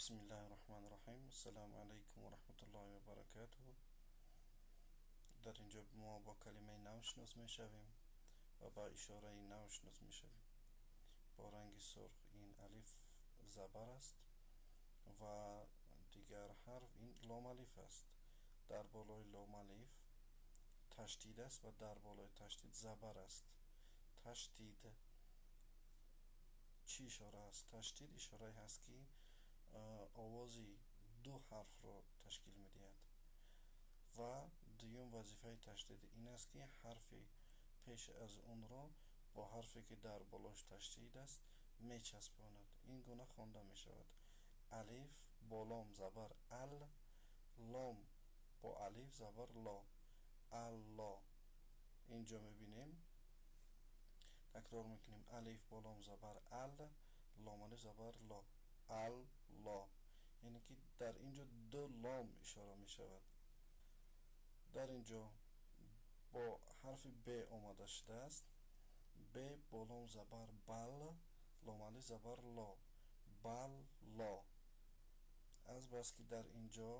Бисмиллаҳи раҳмони раҳим. Ассалому алайкум ва раҳматуллоҳи ва баракатуҳ. Дар инҷо мо бо калимаи нав шинос мешавем ва ба ишораи нав шинос мешавем. Бо ранги сурх ин алиф забар аст ва дигар ҳарф ин лом алиф аст. Дар болои лом алиф ташдид аст ва дар болои ташдид забар аст. Ташдид чӣ ишора аст? Ташдид ишорае ҳаст, ки овози ду ҳарфро ташкил медиҳад ва дуюм вазифаи ташдид ин аст, ки ҳарфи пеш аз онро бо ҳарфе, ки дар болош ташдид аст, мечаспонад. Ин гуна хонда мешавад: алиф бо лом забар ал, лом бо алиф забар ло, алло. Инҷо мебинем, такрор мекунем: алиф бо лом забар ал, лом алиф забар ло, алло. Яъне ки дар ин ҷо ду лом ишора мешавад. Дар ин ҷо бо ҳарфи б омада шудааст. Б бо лом забар бал, лом алиф забар ло, балло. Азбаски дар ин ҷо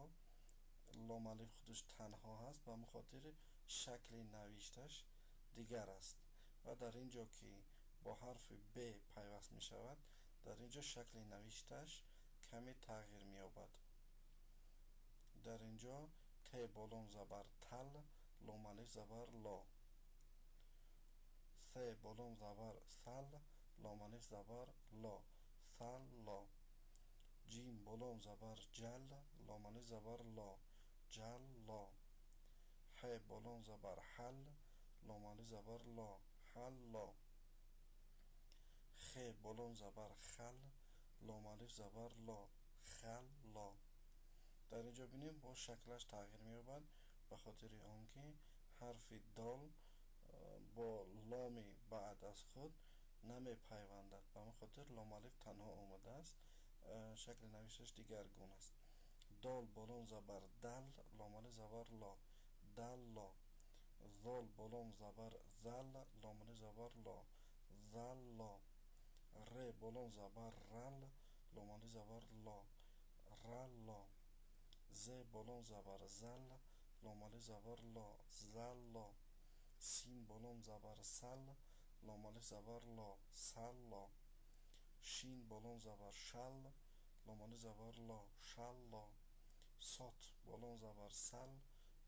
лом алиф худаш танҳо ҳаст, ба ҳамин хотир шакли навишташ дигар аст ва дар ин ҷо, ки бо ҳарфи б пайваст мешавад, дар ин ҷо шакли навишташ каме тағйир меёбад. Дар ин ҷо т бо лом забар тал, лом алиф забар ло, с бо лом забар сал, лом алиф забар ло, салло. Ҷим бо лом забар ҷал, лом алиф забар ло, ҷалло. Ҳ бо лом забар ҳал, лом алиф забар ло, ҳалло. Х бо лом забар хал, лом алиф забар ло, халло. Дар ин ҷо бинем, боз шаклаш тағйир меёбад, ба хотири он ки ҳарфи дол бо ломи баъд аз худ намепайвандад. Ба ҳамин хотир лом алиф танҳо омадааст, шакли навишташ дигаргун аст. Дол бо лом забар дал, лом алиф забар ло, далло. Зол бо лом забар зал, лом алиф забар ло, залло. Р бо лом забар рал, лом алиф забар ло, ралло. З бо лом забар зал, лом алиф забар ло, залло. Син бо лом забар сал, лом алиф забар ло, салло. Шин бо лом забар шал, лом алиф забар ло, шалло. Сот бо лом забар сал,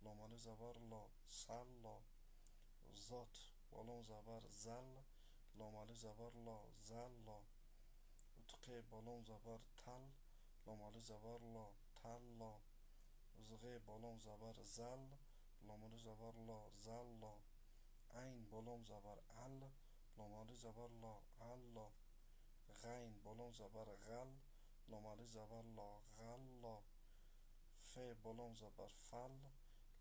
лом алиф забар ло, салло. Зот бо лом забар зал, лом алиф забар ло, залло. Тқе бо лом забар тал, лом алиф забар ло, талло. Зғе бо лом забар зал, лом алиф забар ло, залло. Айн бо лом забар ал, лом алиф забар ло, алло. Ғайн бо лом забар ғал, лом алиф забар ло, ғалло. Фе бо лом забар фал,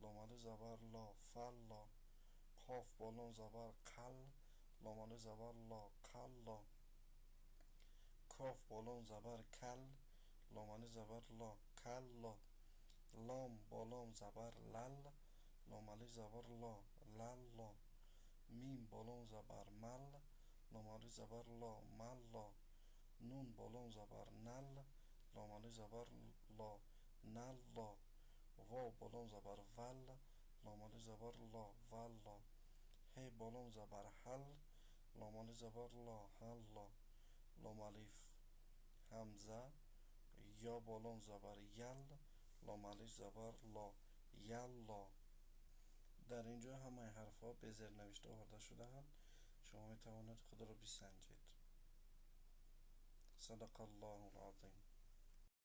лом алиф забар ло, фалло. Қоф бо лом забар қал, лом алиф забар ло, қалло. Коф бо лом забар кал, лом алиф забар ло, калло. Лом бо лом забар лал, лом алиф забар ло, лалло. Мим бо лом забар мал, лом алиф забар ло, малло. Нун бо лом забар нал, лом алиф забар ло, налло. Вов бо лом забар вал, лом алиф забар ло, валло. Ҳе бо лом забар ҳал, лом алиф забар ло, ҳалло. Лом алиф ҳамза, ё бо лом забар ял, лом алиф забар ло, ялло. Дар ин ҷо ҳамаи ҳарфҳо безернавишта оварда шудаанд. Шумо метавонед худро бисанҷед. Садақа Аллоҳу алазим.